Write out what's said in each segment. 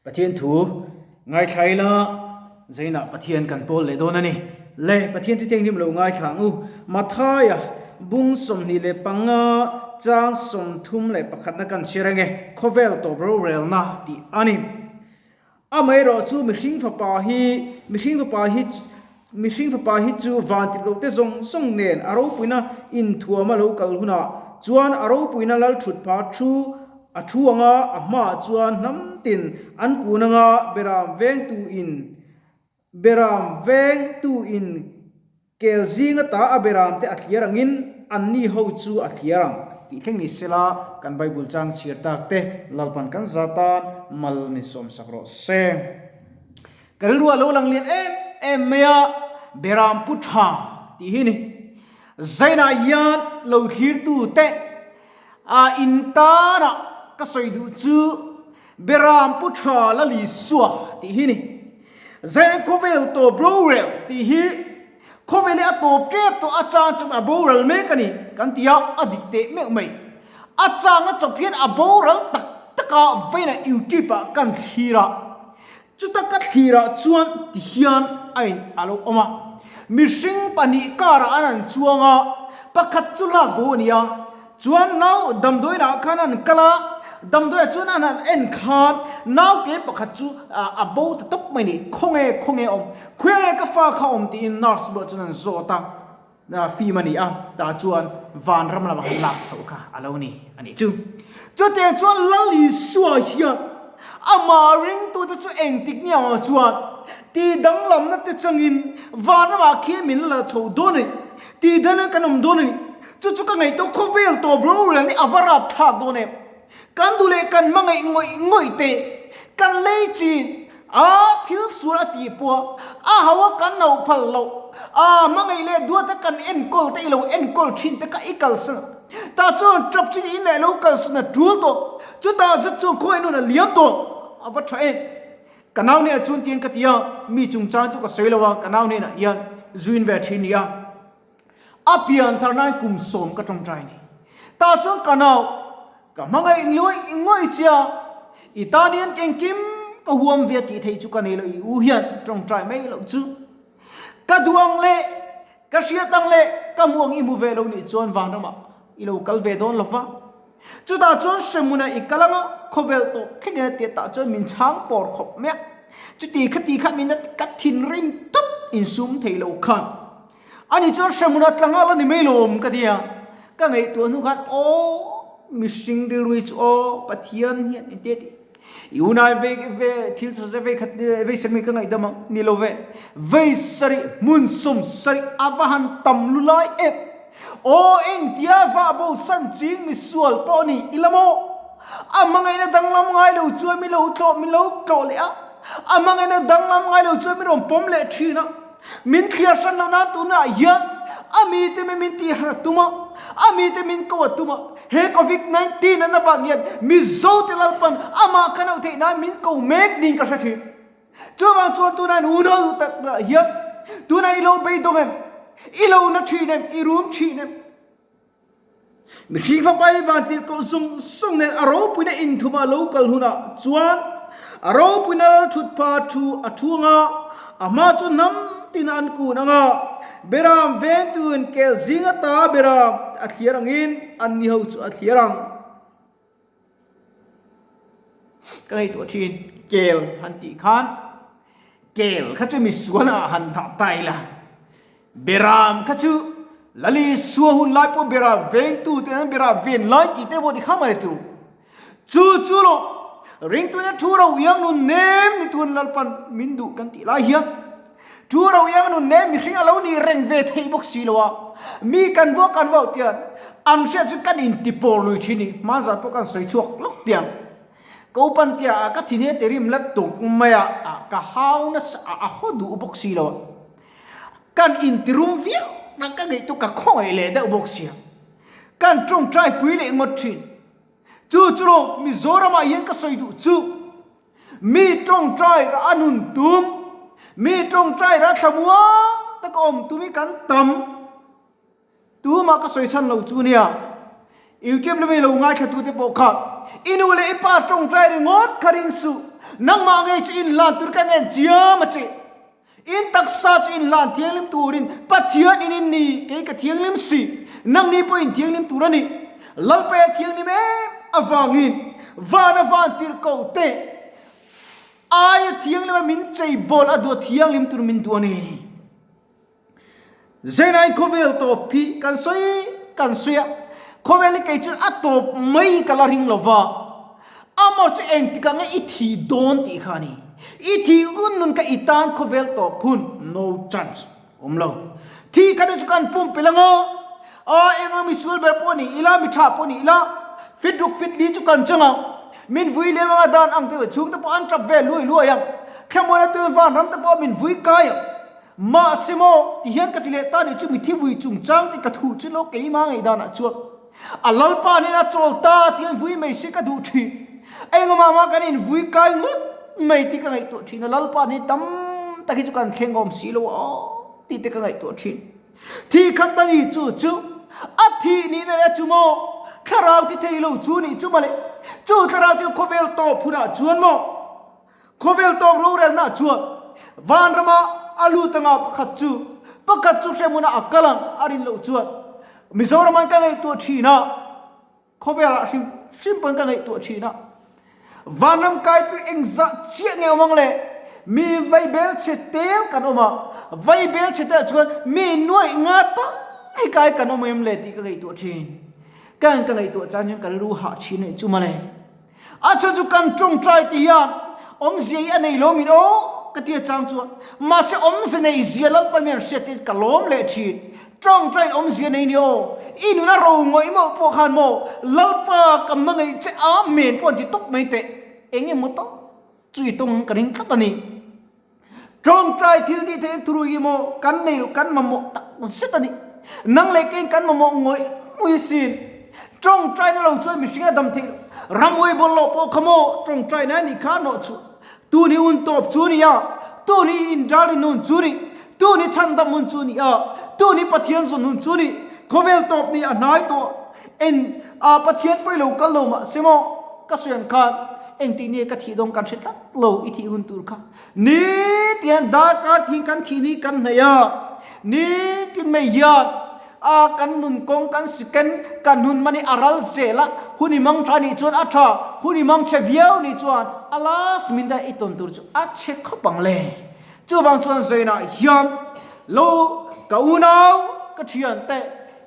Pathian thu ngaithla ila zainah Pathian kan pawl leh dawn a ni. Le Pathian thu thianghlim lo ngaithla ang u. Mathaia bung 25 chang 31 na kan chhiar ange khawvel tawp rorelna tih a ni. Amaherawh chu mihring fapa hi mihring fapa hi mihring fapa hi chu van tirh loh te zawng zawng nen a ropuina inthuam a lo kal hunah chuan a ropuina lal thut pha thu a thu anga a hmaah chuan hnam tin an kun anga beram vengtu in beram vengtu in Kel zinga ta a beram te a thliar angin anni ho chu a thliar ang tih thleng ni sela kan Bible chang chhiar tak te Lalpan kan za tan mal min sawm sak rawh se. Ka rilru a lo lang lian em em mai a, beram pu tha tih hi ni. Zainah hian lo thlir tu te a intanah ka sawi duh chu beram pu tha la li sua tih hi ni. Zain khawvel tawp rorel tih hi khawvel hi a tawp tep tawh a chang chuan a boral mek a ni kan ti a, a dik teh meuh mai. A chang a chawp hian a boral tak tak a vawiinah YouTube ah kan thlir a, chuta ka thlir ah chuan ti hian a in a lo awm a. Mihring pahnih karah an han chuang a, pakhat chu lak bo a ni a, Chuan nau damdawiinah khan an kal a, damdawiah chuan an han en khan nau ke pakhat chu a bo ta tawp mai ni, khawnge khawnge awm, khawnge ka fa kha awm tiin nurse bulah chuan an zawt a, fim a ni a, tah chuan vanram lamah khan lak chhoh kha a lo ni a nih chu. Chutiang chuan Lal Isua hian amah ringtute chu engtik ni ang chuan ti danglamna te changin vanramah khian min la chho dawn a ni, ti danglam kan awm dawn a ni. Chu chu ka ngaihtuah khawvel tawp rorel hi a va rap thlak dawn em? Kan duh leh kan hmangaih ngawih ngawih te, kan lei chin a thil sual a tih pawh a hau a kan lo phal loh, a hmangaih leh duat a kan enkawl te i lo enkawl thin te kha i kalsan a. Tah chuan tap chu in leh lo kalsan a tul tawh, chutah zet chuan khawi nun a liam tawh a va tha em? Ka nau hnenah chuan tiang ka ti a, mi chungchang chu ka sawi lo a, ka nau hnenah hian zuin ve thin ni a. A pian thar nan kum sawm ka tawngtai ni. Tah chuan ka nau, ka hmangaih ngawih ngawih che a, i tan hian engkim ka huam ve tih theih chu ka nei lo, i u hian tawngtai mai loh chu. Ka duh ang leh ka hriat ang leh ka hmuh ang i hmu ve lo nih chuan vanramah i lo kal ve dawn lo va. Chutah chuan hremhmunah i kal anga khawvel tawp thleng ila tih tah chuan min chhang pawr khawp mai a. Chuti khati kha min ka thinrim tawp insum thei lo khan. Ani chuan hremhmunah tlangah la ni mai lo awm ka ti a, ka ngaihtuah hnu khan aw mihring rilru hi chu aw Pathian hian engtia tih i unai vei ve thil chu vei khat vei sarih mai ka ngaihdam ang ni lo ve vei sarih hmun sawm sarih a va han tam lu lai em aw engtia vah bo san ching misual pawh ni ila maw a hmangaihna danglam ngai lo chuan min lo tlawh min lo tlawh leh a a hmangaihna danglam ngai lo chuan min rawn pawm leh thin a. Min thliar hran loh nan tunah hian a mite min min tih harh a tum a, a mite min ko a tum a. He Covid 19 an avang hian Mizo te Lalpan amah ka nauh theih nan min ko mek niin ka hre thin. Chuvang chuan tunah in unau duh tak lah hian tunah i lo beidawng em? I lo na thin em? I rum thin em? Mihring fapa hi van tirhkoh zawng zawng nen a ropuina inthuma lo kal hunah chuan a ropuina lal thut pha thu a thu anga, a hma chu hnam tin an kun anga, beram vengtuin kel zing ata beram a thliar angin anni ho chu a thliar ang. Ka ngaihtuah thin, kel han tih khan kel kha chu misual ah han dah ta ila, Beram kha chu Lali sua hun lai pawh bera vengtu te an bera ven lai tih te pawh ti kha mai tu. Chu chu lo ringtu te thu ro iang nun nem ni tun Lalpan min duh kan tih lai hian thu ro iang nun nem mihring a lo nih reng ve theih bawk si lo a, mi kan vuak kan vauh tian an hriat chu kan intipawr lui thin ni hmanzah pawh kan sawi chhuak lawk tiang. Ko pan tia a ka thin hi a ti rim la tuk mai a, ka hau nasa a, a haw duh bawk si lo a. Kan intirum viau na ka ngaihtuah ka khawngaih leh deuh bawk sia. Kan tawngtai pui leh ngawt thin. Chu chu rawh Mizoramah hian ka sawi duh chu mi tawngtai rah a nun tum, mi tawngtai rah thlamuang taka awm tum hi kan tam. Tumah ka sawi chhan lo chu nia. YouTube lama i lo ngaithla tute pawh kha i nu leh i pa tawngtai ringawt kha ring suh. Nangmah ngei chu inhlan tur ka ngen chiam a che. In taksa chu inhlan thianghlim turin Pathian in in ni, kei ka thianghlim si. Nangni pawh in thianghlim tur a ni. Lalpa a thianghlim em avangin vana van tirhkoh te aia thianghlima min cheibawl a duh a thianghlim tur min duh a ni. Zainain khawvel tawp hi kan sawi kan sawi a, khawvel hi kei chu a tawp mai ka la ring lo va, amaw chu engtikah nge i thih dawn tih kha a ni. I thih hun nun kha i tan khawvel tawp hun, no chance, awm lo. Thih kha te chu kan pumpelh ang a, a enga misual ber pawh ni ila, mi tha pawh ni ila, fit ruk fit li chu kan chang ang, min vui lem anga dan ang te chhung te pawh an tap ve luai luai ang, thlamuana tui vanram te pawh min vui kai ang. Mahse maw, ti hian ka ti leh ta nih chu mithi vui chungchang tih ka thuh chu lo keimah ngaihdan ah chuan a Lalpa nen a chawl ta ti hian vui mai se ka duh thin. Engmah mah kan in vui kai ngawt mai tih ka ngaihtuah thin a, Lalpa nen tam tak hi chu kan thleng awm si lo aw tih te ka ngaihtuah thin. Thi khat a ni chu chu a thih nih na chu maw thlarau ti thei lo chu nih chu mawle, chu thlarau chu khawvel tawp hunah chuan maw Khawvel tawp rorelna chuan vanrama a lut anga pakhat chu pakhat chu hremhmunah a kal ang a rin loh chuan Mizoraman ka ngaihtuah thin a, khawvelah hrim hrim pawn ka ngaihtuah thin a. Vanram kaipui engzah chiah nge awm ang le? Mi vaibel chhe tel kan awm a, vaibel chhe telah chuan mi nuaih nga tal hi kai kan awm em le tih ka ngaihtuah thin. Ka ka ngaihtuah chan chuan ka lu hah thin anih chu mawle. A chhan chu kan tawngtai ti hian awmzia hi a nei lo min aw ka ti a chang chuan mahse awmze nei zia Lalpa mian hriat te ka lawm leh thin. Tawngtai awmzia nei ni aw i nuna ro ngawih mawh pawh khan maw Lalpa ka hmangaih che Amen pawh an ti tawp mai teh eng emaw tak chu i tawng ka ring tlat a ni. Tawngtai thil tih theih thurui hi maw kan nei loh kan mamawh tak zet a ni. Nang leh keiin kan mamawh ngawih ngawih sin. Tawngtai na lo chuan mihring a dam theih loh. Ramhuai bawlhhlawh pawh kha maw tawngtai na nih kha nawh chhuah. Tun hi hun tawp chu ni a, tun hi inralrin hun chu ni, tun hi chhandam hun chu ni a, tun hi Pathian zawn hun chu ni. Khawvel tawp ni a hnai tawh. En a Pathian pawh i lo kal lo mahse maw ka sawi ang khan engtik nge ka thih dawn kan hre tlat lo i thih hun tur kha. Nitin darkar thing kan thih ni kan hnaih a, nitin mai hian a kan nun kawng kan siken kan hun man hi a ral zel a, hun i mang tha nih chuan a tha, hun i mang chhe viau nih chuan a last min daih i tawn tur chu a chhe khawp ang le. Chuvang chuan Zainah hian lo ka unau ka thian te,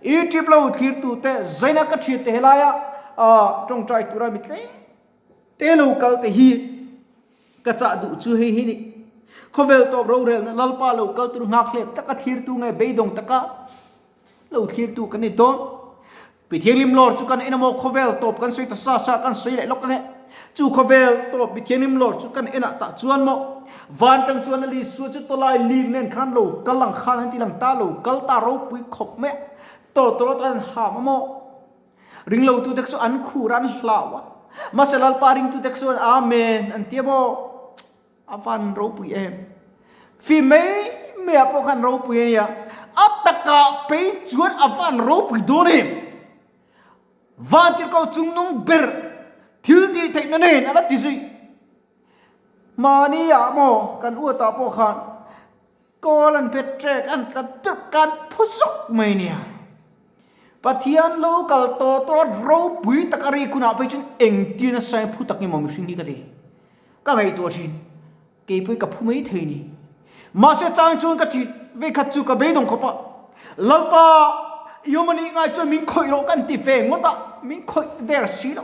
i trip lo thlir tu te, Zaina ka thian te helaia tawngtai tura mi tlem te lo kal te hi Ka chah duh chu hei hi ni. Khawvel tawp rorelna Lalpa lo kal tur nghak hlep taka thlirtu nge beidawng taka lo thlirtu kan ni dawn. Pi Thianghlim lawr chu kan en amaw khawvel tawp kan sawi ta sa sa kan sawi leh lawk ange. Chu khawvel tawp Pi Thianghlim lawr chu kan enah tah chuan maw van tang chuan a Isua chu tawlai lim nen khan lo kal ang khan an ti lang ta lo kal ta ropui khawp mai a. Tawltawlawt an ham amaw. Ringlotute chu an khur a, an hlau a. Mahse Lalpa ringtute chuan Amen an ti a maw? A van ropui em? Fi mai maiah pawh khan ropui a nia. A takah phei chuan a van ropui dawn em? Vantirhkoh chungnung ber thil tih theihna nen a la ti zui. Mahni ah maw kan uatah pawh khan Kawl an pet trek an tla deuh kan phu zuk mai nia. Pathian lo kal tawh tawh ropui tak a rik hunah phei chuan engtin a sain phu tak nge maw mihring hi ka ti. Ka ngaihtuah thin. Keipawh hi ka phu mai thei ni. Mahse chang chuan ka thin veikhat chu ka beidawng khawp a. Lalpa i awm a nih ngai chuan min khawih rawh kan ti ve ngawt a, min khawih ta der si lo.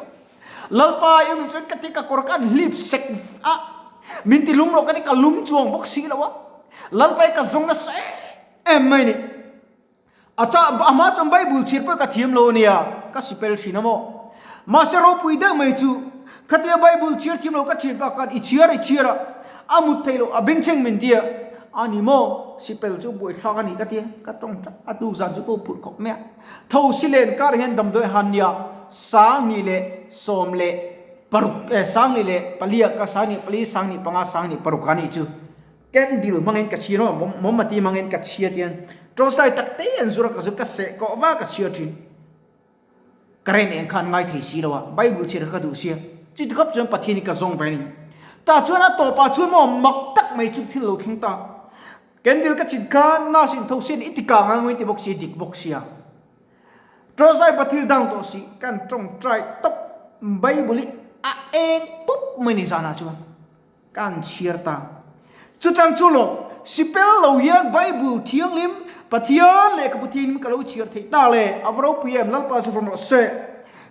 Lalpa i awm nih chuan ka ti ka kawr ka an hlip sek a, min ti lum rawh ka ti ka lum chuang bawk si lo a. Lalpa i ka zawng nasa em em mai ni. A cha a hma chuan Bible chhir pawh ka thiam lo a nia, ka sipel thin a maw. Mahse ropui deuh mai chu khatia Bible chhir thiam lo ka thian pa khan i chhiar i chhiar a, a mut theih loh a bengchheng min ti a, a ni maw sipel chu buaithlak a ni ka ti a, ka tawng tlat a tu zan chu ka phurh khawp mai a. Tho si len kar hian damdawi han nia 10 leh 16 14 ka 14 15 16 a nih chu. Candle hmangin ka chhiar a, mawmbati hmangin ka chhiar tian tawngtai tak te an zur a, ka zu ka seh kawh va ka chhiar thin. Current eng kha an ngai thei si lo a, Bible chhiar kha ka duh sia. Chutikhawp chuan Pathian hi ka zawng ve a ni. Tah chuan a tawpah chuan maw mak tak mai chu thil lo thleng ta. Candle ka chit kha nurse in tho sin i ti kang ang in ti bawk si dik bawk sia. Tawzai pathil dang tawh si kan tawngtai tawp Bible hi a eng pup mai ni zanah chuan kan chhiar ta. Chutang chu lo sipel lo hian Bible thianghlim Pathian lehkhabu thianghlim ka lo chhiar theih ta le a va ropui em Lalpa chu vawm rawh se.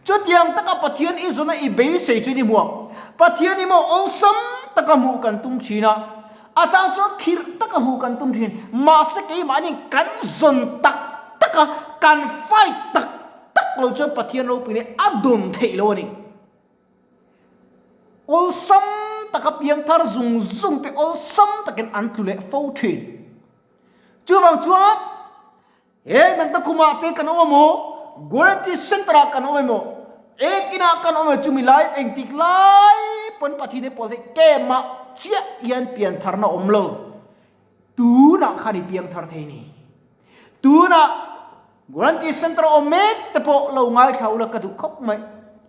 Chutiang taka Pathian i zawna i beisei chu ni hmuak. Pathian i maw awlsam taka hmuh kan tum thin a, a chang chuan khirh taka hmuh kan tum thin. Mahse keimahni kan zawn tak tak a, kan fight tak tak lo chuan Pathian ropui nen a dawn theih lo a ni. Awlsam taka piangthar zung zung te awlsam takin an tlu leh fo thin. Chuvang chuan. He nangta khumah te kan awm emaw, Guarantee Centre ah kan awm emaw, eng inah kan awm emaw chumi lai engtik lai pawn Pathian hi pawl theih kemah chiah hian piantharna awm lo. Tunah khan i piangthar thei ni. Tunah Guarantee Centre awm mek te pawh lo ngaithla ula ka duh khawp mai.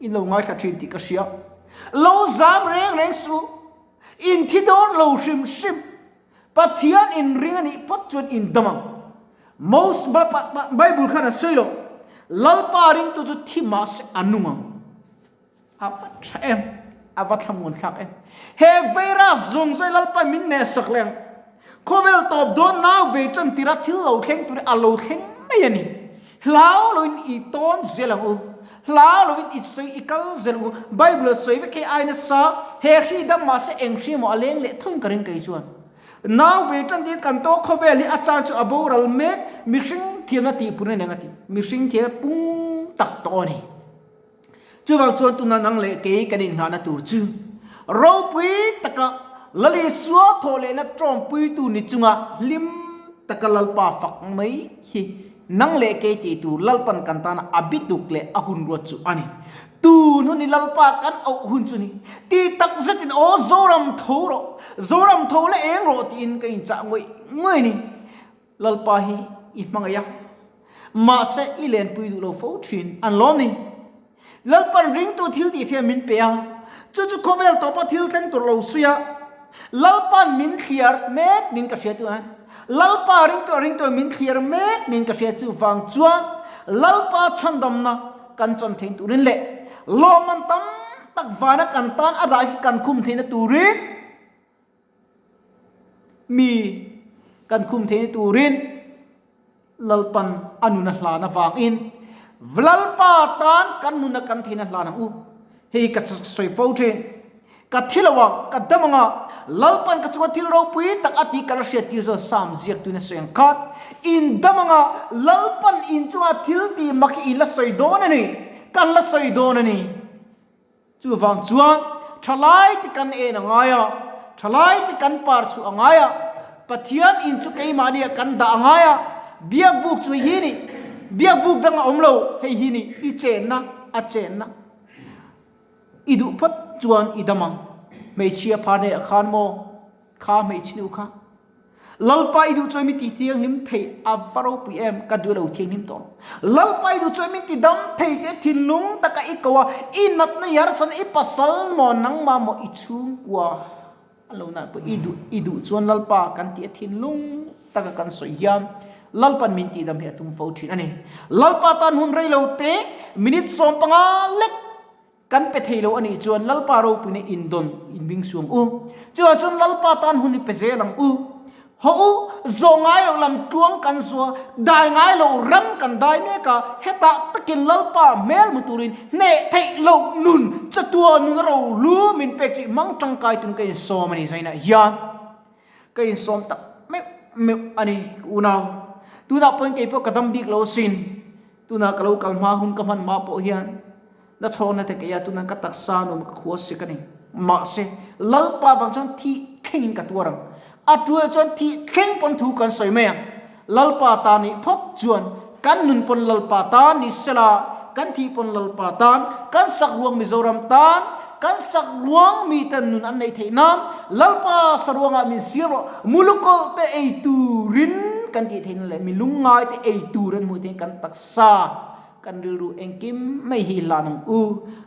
In lo ngaithla thin tih ka hria. Lo zam reng reng suh. In thi dawn lo hrim hrim. Pathian in ring a nih phawt chuan in dam ang. Mos Bible khan a sawi lo, Lalpa ringtu chu thi mah se a nung ang. A va tha em, a va thlamuan thlak em. He virus zawng zawng Lalpa min neh sak leh ang. Khawvel tawp dawn nau ve tan tira thil lo thleng tur hi a lo thleng mai a ni. Hlau loin i tawn zel ang u. Hlau loin i sawi i kal zel ang u. Bible a sawi vek hei ai nasa, he hri dam mahse eng hri emaw a leng leh thung ka ring kei chuan. Nau ve tan tir kan tawk khawvel hi a chan chu a boral mek, mihring thiamna tih pun a ni ang a ti. Mihring thiamna pung tak tawh a ni. Chuvang chuan tuna nang leh kei kan innghahna tur chu ropui taka Lal Isua thawh lehna tawmpuitu ni chunga hlim taka Lalpa fak mai hi nang leh kei tih tur Lalpan kan tana a bituk leh a hun ruat chu a ni. Tun hun hi Lalpa kan auh hun chu ni. Ti tak zetin aw Zoram tho rawh, Zoram tho leh eng rawh tiin ka inchah ngawih ngawih a ni. Lalpa hi i hmangaih a, mahse i lenpui duh lo fo thin an lawm ni. Lalpan ringtu thil tih thiam min pe a, chu chu khawvel tawpa thil thleng tur lo suih a, Lalpan min thliar mek nin ka hria tu an. Lalpa ringtu a ringtu min thliar mek nin ka hria chu vang chuan Lalpa chhandamna kan chan theih turin leh lawmman tam tak vana kan tan a dah hi kan khum theihna turin Mi kan khum theihna turin Lalpan a nun a hlan avangin Lalpa tan kan nuna kan theihna hlan ang u. Hei ka sawi fo thin. Ka thi lo ang, ka dam ang a, Lalpan ka chunga thil ropui tak a tih ka la hriat tir zawn Sam ziaktuin a sawi ang khan, in dam ang a, Lalpan in chunga thil tih mak hi in la sawi dawn a ni, kan la sawi dawn a ni. Chuvang chuan thalai te kan en a ngai a, thalai te kan par chhuah a ngai a, Pathian in chu keimahni ah kan dah a ngai a, biakbuk chu hei hi ni, biakbuk dang a awm lo, hei hi ni, i chenna a chenna i duh phawt chuan i dam ang. Hmeichhia phar nei ah khan maw kha hmeichhe nu kha Lalpa i duh chuan min ti thianghlim thei a va ropui em, ka duh lo thianghlim tawh. Lalpa i duh chuan min ti dam thei tih thinlung taka i ko a, i natna i harsatna i pasal maw nangmah maw i chhungkua a lo na pawh i duh i duh chuan Lalpa kan tih a thinlung taka kan sawi hian Lalpan min tih dam hi a tum fo thin a ni. Lalpa tan hun rei lo te minute 15 lek Kan pe thei lo a nih chuan Lalpa ropuina indawn inbing suang u. Chuvang chuan Lalpa tan hun i pe zel ang u. Haw u, zawh ngai loh lam tluang kan zua, dai ngai loh ram kan dai mek a, hetah takin Lalpa hmel hmu turin hneh theih loh nun, chatuah nun a ro lu min pek chu i hmang tangkai tun ka insawm a ni zainah hian. Ka insawm tak meuh meuh a ni ka unau. Tunah pawhin kei pawh ka dam bik lo asin. Tunah ka lo kal hma hun ka hman hma pawh hian na chhawkna te kei a tunah ka taksa nuam ka khua sik a ni. Mahse, Lalpa vang chuan thih thlengin ka tuar ang. A tual chuan thih thleng pawn thu kan sawi mai ang. Lalpa ta nih phawt chuan kan nun pawn Lalpa ta ni sela, kan thih pawn Lalpa tan, kan sak ruang Mizoram tan, kan sak ruang miten nun an neih theih nan, Lalpa saruangah min siam rawh, mulukawlh te ei turin kan tih theihna leh mi lungngai te ei tur an hmuh theih kan taksa, kan rilru engkim mai hi hlan ang u.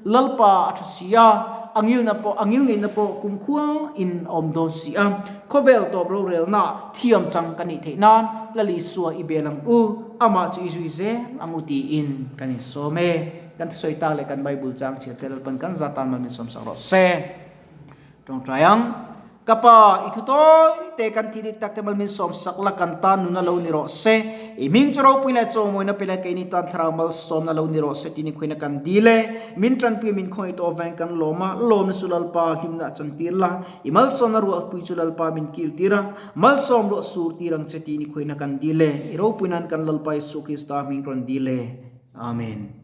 Lalpa a tha si a, a ngilna pawh, a ngilngeihna pawh kumkhua in a awm dawn si a. Khawvel tawp rorelna thiam chang kan nih theih nan Lal Isua i bel ang u, amah chu i zui zel ang u tiin kan insawm e. Kan thusawi tak leh kan Bible chang chhiar te Lalpan kan za tan mal min sawmsak rawh se. Tawngtai ang. Ka Pa, i thu tawi te kan thih dik tak te mal min sawmsak la, kan tan nuna lo ni rawh se. I hming chu ropui leh chawmawina pe leh keini tan thlarau malsawmna lo ni rawh se tih ni khuaina kan dil e. Min tanpui min khawngaih tawh avangin kan lawm a, lawmna chu Lalpa hlimna a chantir la, i malsawmna ruahpui chu Lalpa min kil tir a, malsawm ruah sur tir ang che tih ni khuaina kan dil e. I ropui nan kan Lalpa Isu Krista hming rawn dil e. Amen.